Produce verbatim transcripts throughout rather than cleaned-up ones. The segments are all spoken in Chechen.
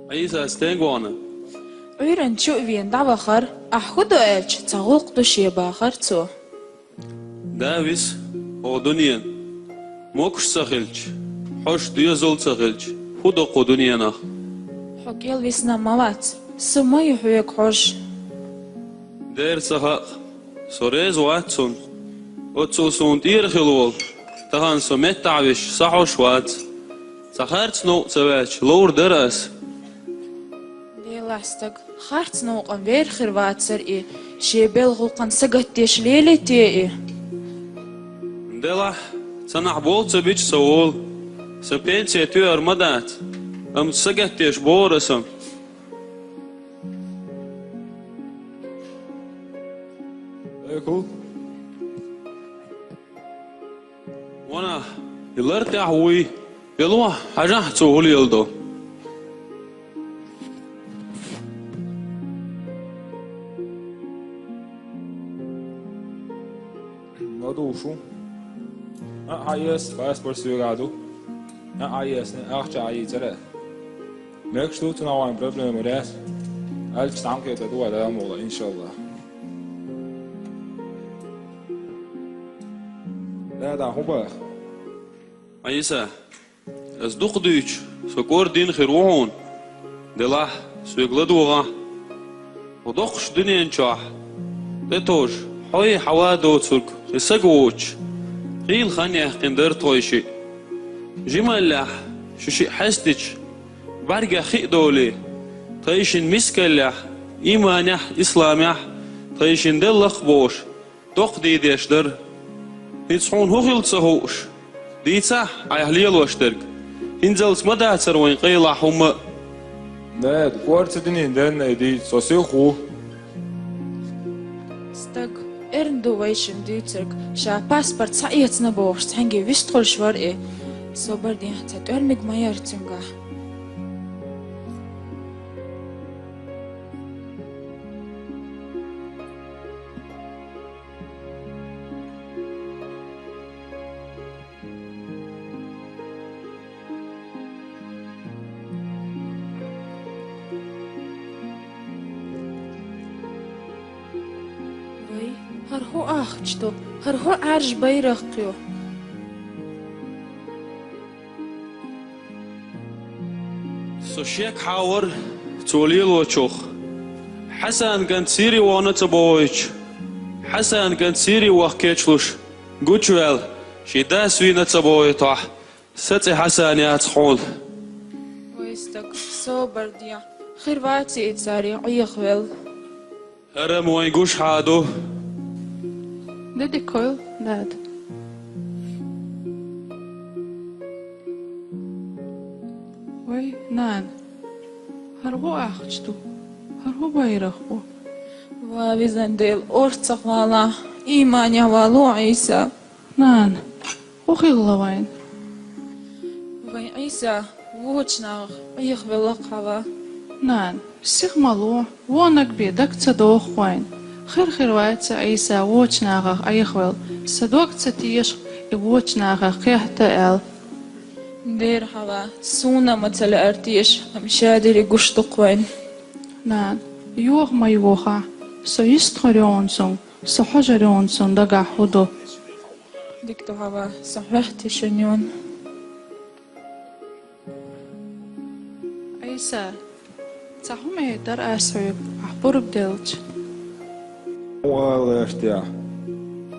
Ӏийса стенга вахана? Ӏуьйранна чу а вена дӀавахара, ахь хӀун до аьлча, цхьа гӀуллакх ду шен, бахара цо. Да виса хӀокху дуьненан. Могуш ца хилча, хьожуш доьзал ца хилча, хӀун до кху дуьненах? Хьо кӀел висина ма вац, со ма ю хьоьга хьожуш. Дера ца хаьа, со реза вац цунна. Оццул суна тӀера хилла волу, тахана со меттахь висча, схьахьожуш вац. Цхьа харц новкъа ца ваьчча, ловр дара ас. Делахь стаг, харц новкъан вер хир вацара и, шен белхан гӀуллакхна сагатдеш лелий те и? Делахь, цхьанхьа болх ца бича со волу, сан пенсия тоьар ма дац, амма сагатдеш бохура сан. Эй, хӀу? Ванах, и лар тӀехь вуй, велахь, хьажахь цо хӀун леладо. Ма ду шу. А, хьан эс, паспорт соьгахь ду. А, хьан эс, ахча а йийцара. Мегаш ду, цунах вайн проблема яц. Аьлча, цхьаьнакхета ду вай, Дала мукъалахь, иншаллахь. Да, да, хӀун баха? Ӏийса, ас дукха дуьйцуш, со кӀордийна хир ву хьуна. Делахь, соьга ладогӀахь. Хьо доккхуш дуьнен чохь, тӀетовжа, хьой Хьава доцург, кхин сага воцуш, хийла хан яьккхина дара тхойшиъ. Жималлехь, шу шиъ хьестича, бӀаьргех хи а долий, тхайшинна мискаллехь, ийманехь, исламехь, тхайшинна деллах а бохуш, доккха дийдеш дара. ХӀинца хьуна хӀун хилла ца хууш, дийцахь, айхьа лелош дерг. ХӀинцалц ма дацара вайн къайлахь хӀумма а. Дада, кӀорца динийн денна и дийца, со сиха ву. Стаг, эрна ду вайшимма дуьйцург, ша паспорт схьаэцна бохуш, цхьаьнгге вистхуьлуш вара и. Собар дехьа цхьа тӀоьрмиг ма яра цуьнгахь. Вай, хӀара хӀун ахча ду? ХӀара хӀун Ӏаьржа байракх ю? Со шек хьавар цо лелочух. Хьасан кӀант Сири вахана ца бохуьйту. Хьасан кӀант Сири ваха кечлуш, гучуваьлла, шен дас вийна ца бохуьйту ахь. Сан цӀе Хьасан яц хьуна. Вай стаг, собар де. Хир вац и цаьрга Ӏехавелла. ХӀара-м вайн гуш хьан ду. Де дика хуьлда, дада. Вай, нана, хӀара хӀун ахча ду? ХӀара хӀун байракх бу? Ва везан Дела, орцах валахь, ийманехь вало, Ӏийса. Нана, хӀун хилла вайна? Вайн Ӏийса вочу нахах Ӏехавелла-кх, Хьава. Нана, сиха ма ло, вониг бен дага ца доху вайна. Хир-хир вац Ӏийса вочу нахах Ӏехавелла, сан дог ца теша и вочу нахах кхетта аьлла. Дера, Хьава, суна а ма ца лаьара теша, амма ша дерриг гуш ду-кх вайна. Нана, йоха ма йохахь, со йистхуьр ю хьуна цуьнга, со хьожур ю хьуна цунна дагахь хӀун ду. Дика ду, Хьава, со хьоьху тешан юн. Ӏийса, цхьа хӀума эр дара ас хьоьга, ахь пурба делча. ХӀун ала гӀерта ахь?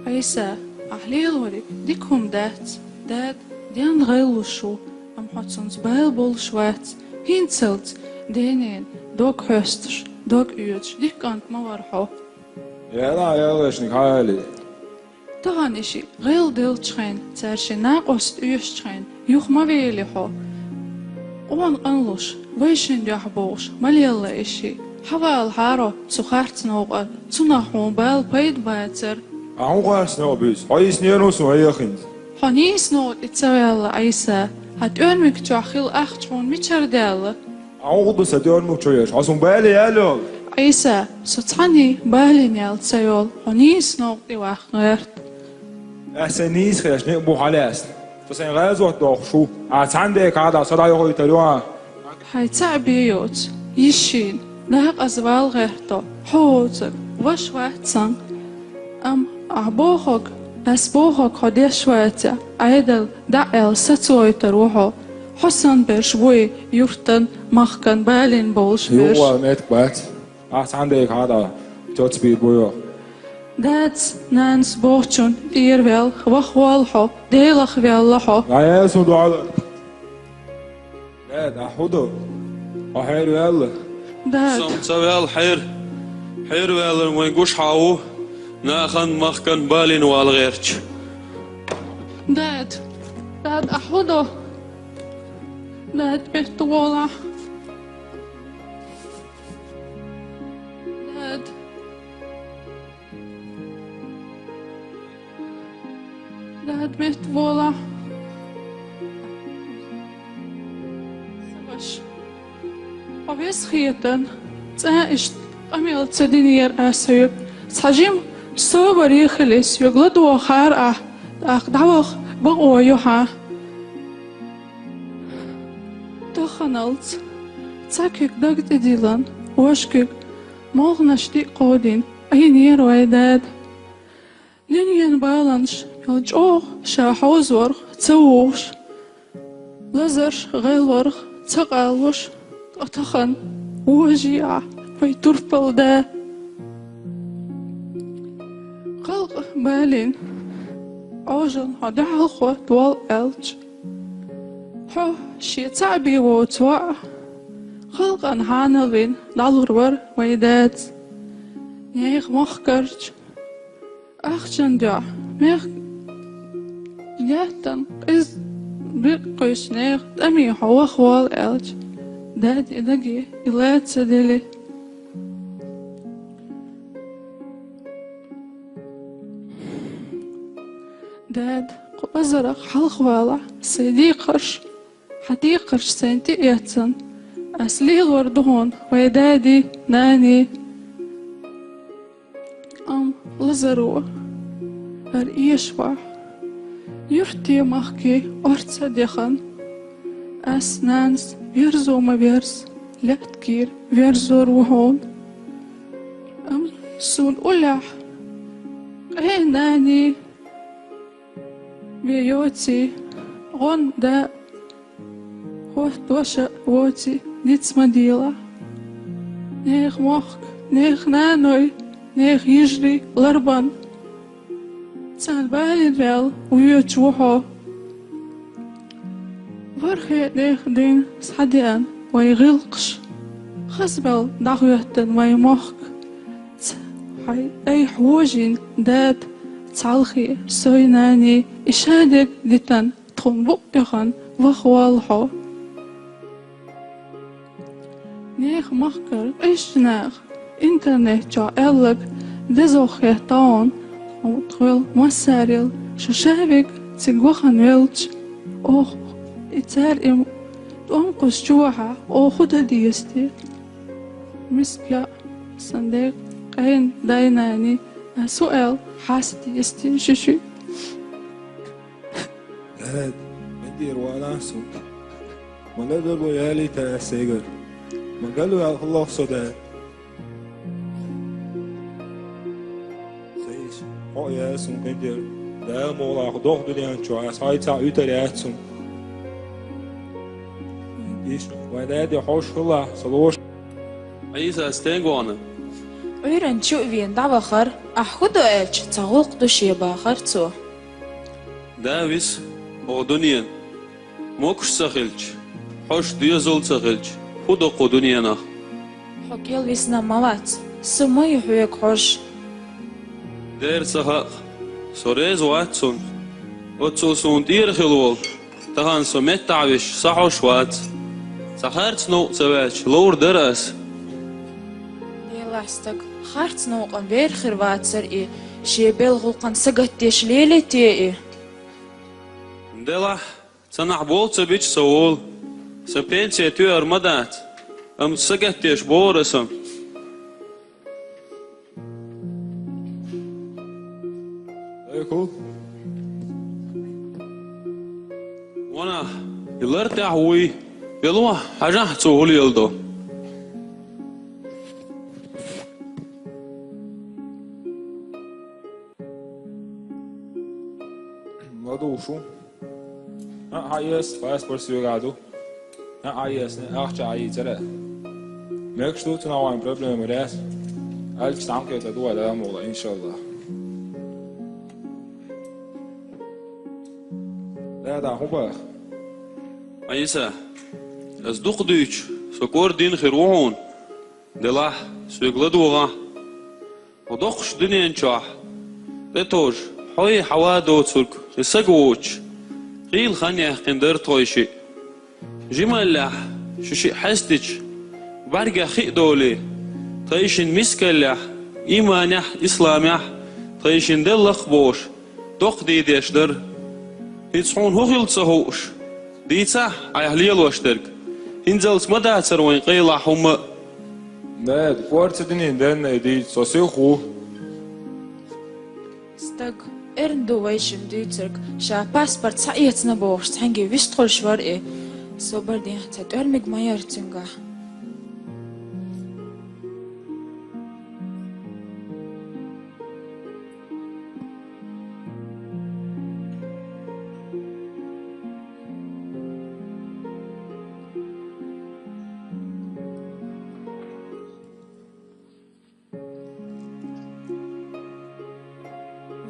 Ӏийса, ахь лелориг дика хӀума дац. Дада денна гӀелвеш ву, амма хьо цуьнца бала болуш вац. ХӀинцалц денна дог хьоьстуш, дог оьцуш дика кӀант ма вара хьо. Яла, яллашниг хьалий. Тахана и шиъ гӀелделлачу хенахь, цара шайн накъост оьшучу хенахь, юха ма вели хьо. Къона къанлуш, вайшинна дуьхьа бовлуш, ма лелла и шиъ. Хьавалахьара цу харц новкъара, цунах хьуна бала пайда бацара. Ахь хӀун харц новкъа буьйцу? Хьо йисинера суна хьехинца. Хьо нийса новкъа тӀе ца ваьлла, Ӏийса. Хьан тӀоьрмиг чохь хилла ахча хьуна мичара даьлла? Ахь хӀун ду сан тӀоьрмиг чу еш? Хьо суна бале яьлла йолу? Ӏийса, со цхьанний балийна яьлла ца йолу, хьо нийса новкъа тӀе ваккха гӀерта. Ас сайн нийса хеш некъ бу хьалаьцна. Со сайн гӀазот дохуш ву. Ахь цхьана декхахь а со дӀайохуьйтур ю ахь. Хьай цхьаъ бен йоцу йишин дакъаза вала гӀерто хьо воцург ваша вац сан. Амма ахь бохург, ас бохург хьо деш вацахь, Ӏедал дӀа а аьлла сацавойтур ву хьо. Хьо санна берш буй юьртан, махкан балийна болуш берш? Юкъа вала меттиг бац. Ахь цхьаьна дайга хьа дӀа цоцбийр бу йоху. Дадас, нанас бохучунна тӀера ваьлла, ваха воллу хьо, Делах ваьлла хьо. ДӀаяла суна дуьхьал. Дада, ахь хӀун до? Хьо хьерваьлла? Дада. Со ца ваьлла хьер-, хьерваьлларг вайн гуш хьан ву, нахана, махкана балийна вала гӀерташ. Дада, дада, ахь хӀун до? Дада, меттахволахь. Дада. Дада, меттахволахь. Сан ваша. Хьо веза хетарна, цкъа иштта къамел ца динера ас хьоьга. Цхьа жима собаре хила соьга ладогӀахьара ахь, тӀаккха дӀаваха бакъо ю хьан. Таханалц цхьа куьг даг тӀедиллина, важа куьг молханаш тӀе а кховдийна, Ӏийнера вай дада. Дуьненан баланаш мел чӀогӀа ша хьовзорх ца вухуш, лазарш гӀелворх ца къалуш, ткъа тахана вожий ахь, вай турпал да. Халкъ балийна Ӏожалла хьо дуьхьал хӀоттавол аьлча, хьо шен цхьаъ бен воцу воӀ халкъана хьанал вина дӀалур вара вай дадас. Нехан махкарчу ахчан дуьхьа мех геттан къиза бикъ кхуьйсу нехан тӀаме хьо ваха воллу аьлча, дада и даге и ла ца дели. Дада, кху азарах хьалха валахь, сайн декхарш, хьан декхарш сайна тӀеэцна, ас лелор ду хьуна вай дади, нани. Амма лазаро хӀара эшавахь, юьртте, махке орца а дехна, ас нанас верзо ма верза, лаьтта кийра верзор ву хьуна. Амма суна уллехь къен нани вен йоций, гӀон да хӀотта ваша воций, диц ма делахь. Нехан мохк, нехан наной, нехан йижарий ларбан, царна балийна ваьлла воьдуш ву хьо. ВорхӀе нехан дин схьадеана вайн гӀиллакхаш, хаза мел дӀахӀоьттина вайн мохк, ц-, хьайн айхьа вожийна дада, цхьалхе сой нани и шадерг дитина, тхуна букъ тӀехана ваха воллу хьо. Нехан махкара къизачу наха интернет чохь аьлларг дезох хетта хьуна, амма тхоьл массарел шу ша вега цига вахана велча, оха и цара и тӀом кхуза чу вахьа, оха хӀун дан деза те? Мискъа сан декъа къен дай-нани, ас хӀун аьлла хьаста деза те ши-ши? Дад, ма дера валахь суна. Ма ледарло ялийта ас сайгара. Ма галваьлла хӀаллах со, Дад. Сан йиша, хьо а яц суна къинтӀера. Дала мукъалахь, доху дуьнен чохь ас хьайца а уьйтур яц суна. Йиша, вайн дади хьош хилахь, сан лоша. Ӏийса стенга вахана? Ӏуьйранна чу а вена дӀавахара, ахь хӀун до аьлча, цхьа гӀуллакх ду шен бахара цо. Да виса оха дуьненан. Могуш ца хилча, хьош доьзал ца хилча, хӀун до кху дуьненах? Хьо кӀел висна ма вац, са ма ю хьоьга хьожуш. Дера ца хаьа, со реза вац цунна. Оццул суна тӀера хилла волу, тахана со меттахь висча, сан хьожуш вац. Цхьа харц новкъа ца ваьлча, ловр дара ас. Делахь стаг, харц новкъан вер хир вацара и, шен белхан гӀуллакхан сагатдеш лелий те и? Делахь, цхьанхьа болх ца бича со волу. Сан пенсия тоьар ма дац, амма сагатдеш бохура сан. Ай, хӀу? Ванах, и лар тӀехь вуй. Белахь, хьажахь, цо хӀун леладо. ЛадугӀуш ву. ХӀаъ, хьаэца, паспорт соьгахь ду. ХӀаъ, хьаэцна, ахча Ӏийцара. Мегаш ду цунах вайн проблема, раьза? Аьлча, цхьаьнакхетар ду вай, Дала мукъ лахь, иншаллахӀ. Да, да, хӀун боху? Ӏийса, ас дукха дуьйцуш, со кӀордийна хир ву хьуна. Делахь, соьга ладогӀахь. Хьо доккхачу дуьнен чохь тӀетовжа, хьо а, хьава доцург, и саг воцуш, хийла хан яьккхина дара тхойшиъ. Жималлехь, шу шиъ хьестича, бӀаьргех хи а долий, тхайшин мискаллехь, ийманехь, исламехь, тхайшин деллах а бохуш, доккха дийдеш дара. ХӀинца хьуна хӀун хилла ца хууш, дийцахь, айхьа лелош дерг. ХӀинцалц ма дацара вайн къайлахь хӀумма а. Неда, кӀорца динийн денна и дийца, со сиха ву. Стаг, эрна ду вайшимма дуьйцург, ша паспорт схьаэцна бохуш, цхьаьнгге вистхуьлуш вара и. Собар дехьа цхьа тӀоьрмиг ма яра цуьнгахь.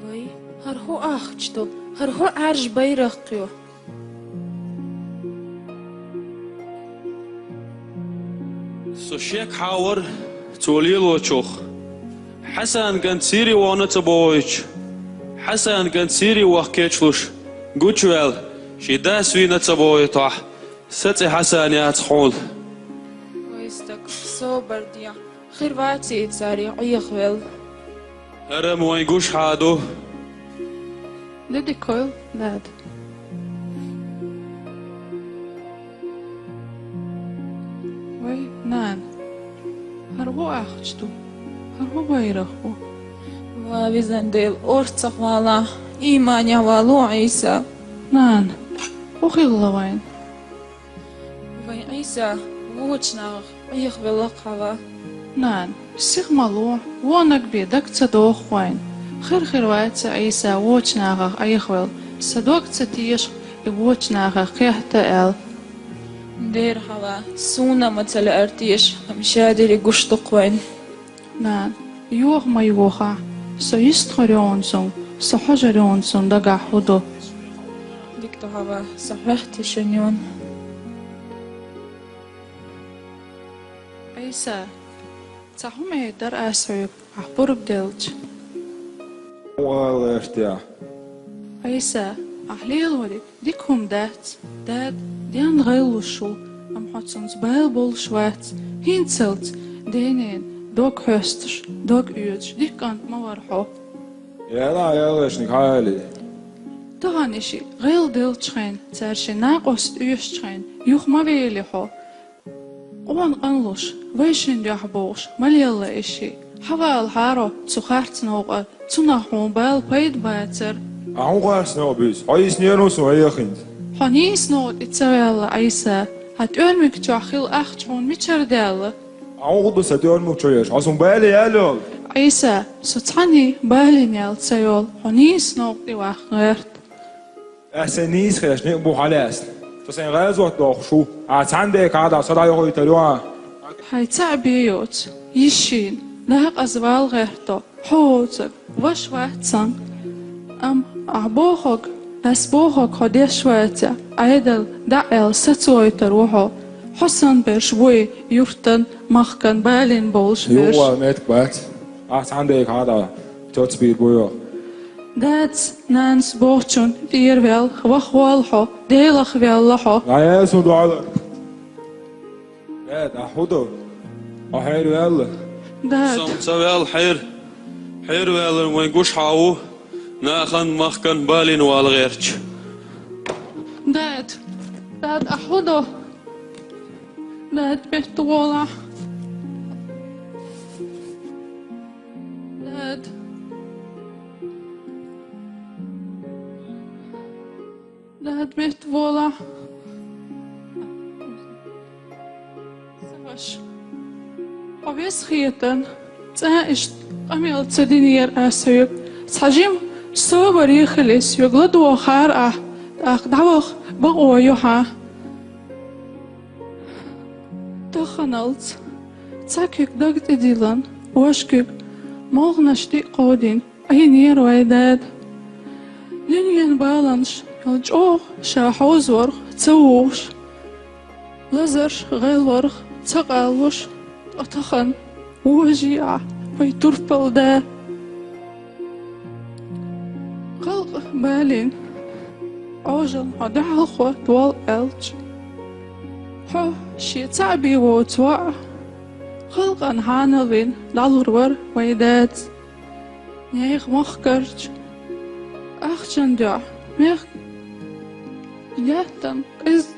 Вай, хӀара хӀун ахча ду? ХӀара хӀун Ӏаьржа байракх ю? Со шек хьавара цо лелочух. Хьасан кӀант Сири вахана ца бохуьйтуш, Хьасан кӀант Сири ваха кечлуш, гучуваьлла, шен дас вийна ца бохуьйтахь, сан цӀе Хьасан яц хьуна. Вай стаг, собар де. Хир вац и цаьрга Ӏехавелла. ХӀара-м вайн гуш хьан ду. Де дика хуьлда, дада. Вай, нана, хӀара хӀун ахча ду? ХӀара хӀун байракх бу? Ва везан Дела, орцах валахь, ийманехь вало, Ӏийса. Нана, хӀун хилла вайна? Вайн Ӏийса вочу нахах Ӏехавелла-кх хьан ва. Нана, сиха ма ло, вониг бен даг ца доху вайна. Хир-хир вац Ӏийса вочу нахах Ӏехавелла. Сан дог ца теша и вочу нахах кхетта аьлла. Дера хьан ва, суна а ма ца лаьара теша, амма ша дерриг гуш ду-кх вайна. Нана, йоха ма йохахь, со йистхуьлур ю хьуна цунга, со хьожур ю хьуна цунна дагахь хӀун ду. Дика ду хьан ва, со хьоьху тешан йона. Ӏийса, цхьа хӀума эр дара ас хьоьга, ахь пурба делча. ХӀун ала гӀерта ахь? Ӏийса, ахь лелориг дика хӀума дац. Дада денна гӀеллуш ву, амма хьо цуьнца бала болуш вац. ХӀинцалц денна дог хьоьстуш, дог оьцуш дика кӀант ма вара хьо. Яла, яла, шуьга хьан али? Тахана и шиъ гӀелделлачу хенахь, цара шайн накъост оьшучу хенахь, юха ма вели хьо. Къона къанлуш, вайшинна дуьхьа бовлуш, ма лелла и шиъ. Хьавалахьара цу харц новкъара, цунах хьуна бала пайда бацара. Ахь хӀун харц новкъа буьйцу? Хьо йисинера суна вай яханца. Хьо нийса новкъа тӀе ца ваьлла, Ӏийса. Хьан тӀоьрмиг чохь хилла ахча хьуна мичара даьлла? Ахь хӀун ду сан тӀоьрмиг чу еш? Хьо суна бале яьлла йолу? Ӏийса, со цхьанна балийна яьлла ца йолу, хьо нийса новкъа тӀе ваккха гӀерта. Ас сайн нийса хезаш некъ бу хьан лаьцна. Со сайн гӀазот дохуш ву. Ахь цхьана декъа хьадахь со дӀайохуьйтур ю ахь. Хьайн цхьаъ бен йоцу, йишина, декъаза вала гӀерта хьо, хьо вовзарг, ваша вац сан. Амма ахь бохург, ас бохург хьо деш вацахь, Ӏедал дӀа а аьлла сацавойтур ву хьо. Хьо санна берш буй юьртан, махкан балийна болуш берш. Юкъа вала меттиг бац. Ахь цхьана декъа хьадахь цоцбийр бу йо. Дадас, нанас бохучунна тӀера ваьлла, ваха воллу хьо, Делах ваьлла хьо. ДӀаяла суна дуьхьал. Дада, ахь хӀун до? Хьо хьерваьлла? Дада. Со ца ваьлла хьер. Хьерваьлларг вайн гуш хьан ву, нахана, махкана балийна вала гӀерташ. Дада, дада, ахь хӀун до? Дада, меттаволахь. Дада. Дада, меттаволахь. Хьо весхетан, цӀа иштта къамел ца динера ас хьоьга. Цхьа жима собаре хила соьга ладогӀахьара ахь, тӀаккха дӀаваха бакъо ю хьан. Таханалц цхьа куьг даг тӀедиллина, вож куьг молханаш тӀе а кховдийна, Ӏийнера вай дада. Дуьненан баланаш йолчӀогӀа ша хьовзорах ца вугӀуш, лазарш гӀелварах ца къалуш, ткъа тахана вожий ахь, вай турпал да. Халкъ балийна Ӏожалла хьо дӀахьалхо дол аьлча, хьо шен цхьаъ бен воцу воӀ халкъана хьанал вина дӀалур вара вай дадас. Нехан махкарчу ахчан дуьхьа мехкан лаьттан къиза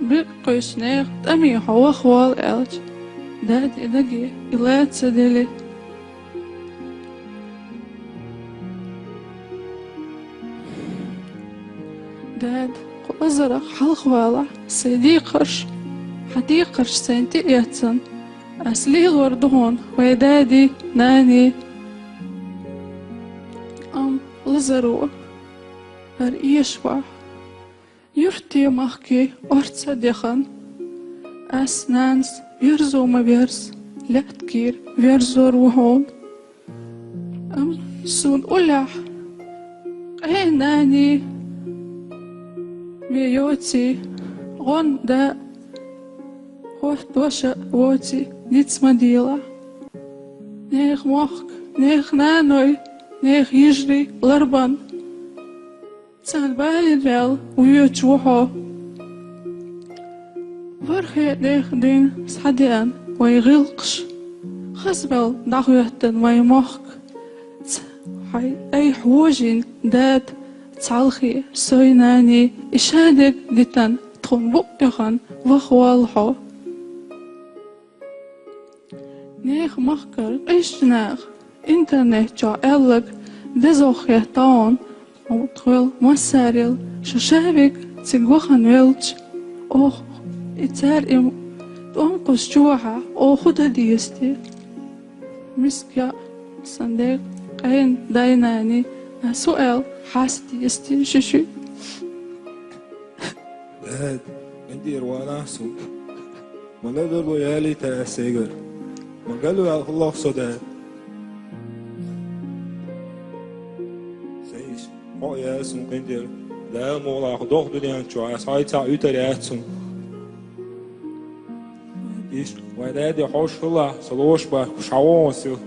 бикъ кхуьйсу нехан тӀаме хьо ваха волу аьлча, дада и даге и лаца дели. Дада, кху лазарах хьалхавалахь, сайн декхарш, хьан декхарш сайна тӀеэцна, ас лелор ду хьуна вай дади, нани. Амма лазаро хӀара эшавахь, юьртте, махке орца дехана, ас нанас верзо ма верза, лаьтта кийра верзор ву хьуна. Амма суна уллехь къен нани вен йоций, гӀон да, хӀотта ваша воций, ниц ма делахь. Нехан мохк, нехан наной, нехан йижарий ларбан, царна балийна ваьлла воьдуш ву хьо. ВорхӀе нехан дуьйна схьадеана вайн гӀиллакхаш, хаза мел дӀахӀоьттина вайн мохк. Ц-, хьайн айхьа вожийна дада, цхьалхе, сой нани, и шадерг дитина, тхуна букъ тӀехана ваха воллу хьо. Нехан махкара къизачу наха интернет чохь аьлларг дезох хетта хьуна, амма тхол массарел шу шавиг цига вахана велча, ох, и цара и тӀом кхуза чу вахьа, оха хӀун дан деза те? Миска сан декъа къен дай-нани, ас хӀун аьлла хьаста деза те ши-ши? Дад, къинтӀера ванахь суна. Ма ледарло ялийта ас сайгара. Ма галваьлла хӀаллах со, Дад. Сан йиш, хьо а яц суна къинтӀера. Дала мукъалахь доху дуьнен чохь ас хьайца а уьтар яц суна. Йиш, вайн дади хьош хӀаллах, со лош бахкуш хьан вогӀун сила.